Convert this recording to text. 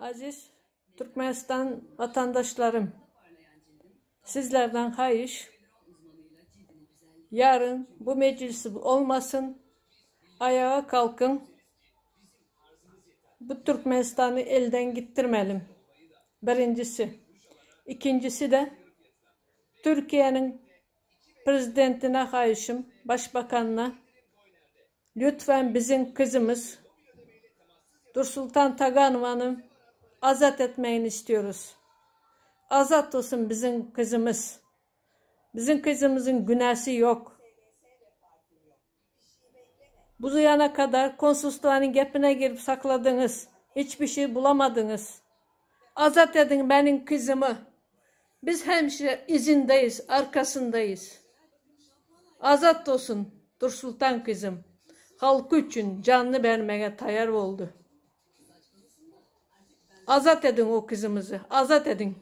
Aziz Türkmenistan vatandaşlarım, sizlerden haýyş, yarın bu meclis olmasyn, ayağa kalkyn, bu Türkmenistany elden gitdirmäliň. Birinjisi. Ikinjisi de Türkiýäniň prezidentine haýyşym, başbakanyna, Lütfen biziň kyzymyz Dursultan Taganowany azat etmegini istiyoruz. Azat olsun biziň kyzymyz. Biziň kyzymyzyň günäsi yok. Bu yana kadar konsulstwanyň gepine girip sakladyňyz. Hiçbir şey bulamadyňyz. Azat ediň meniň kyzymy. Biz hemişe izindeyiz, arkasyndaýyz. Azat olsun Dursultan kyzym. Halky üçin janyny bermege taýar boldy. Azat ediň o kyzymyzy, azat ediň.